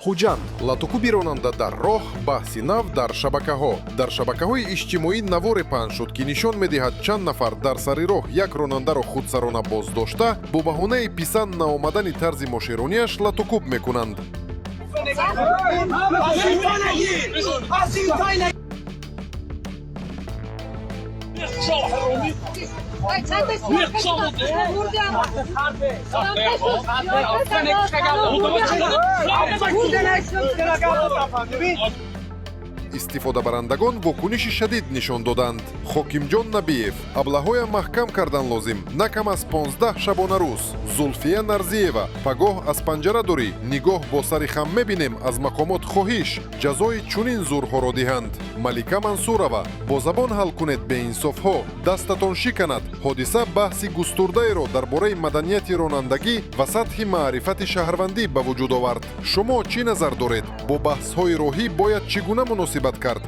Хуҷанд: латукӯби ронанда дар роҳ, баҳси нав дар шабакаҳо. Дар шабакаҳои иҷтимоӣ наворе паҳн шуд, ки нишон медиҳад, чанд нафар дар сари роҳ як ронандаро худсарона боздошта, бо баҳонаи писанд наомадани тарзи мошинрониаш латукӯб мекунанд. Истифодабарандагон вокуниши шадид нишон доданд. Хокимҷон Набиев: «Аблаҳоя маҳкам кардан лозим, на кам аз 15 шабонарӯз». Зулфия Нарзиева: «Пагоҳ аз панҷара дурӣ нигоҳ бо сари хам мебинем. Аз мақомот хоҳиш, ҷазои чунин зурҳоро диҳанд». Малика Мансурова: «Бо забон ҳал кунед, беинсофҳо, дастатон шиканад». Ҳодиса баҳси густурдаеро дар бораи маданияти ронандагӣ ва сатҳи маърифати шаҳрвандӣ ба вуҷуд овард. Шумо чӣ назар доред? Бо баҳсҳои роҳӣ бояд чӣ гуна муносибат кард?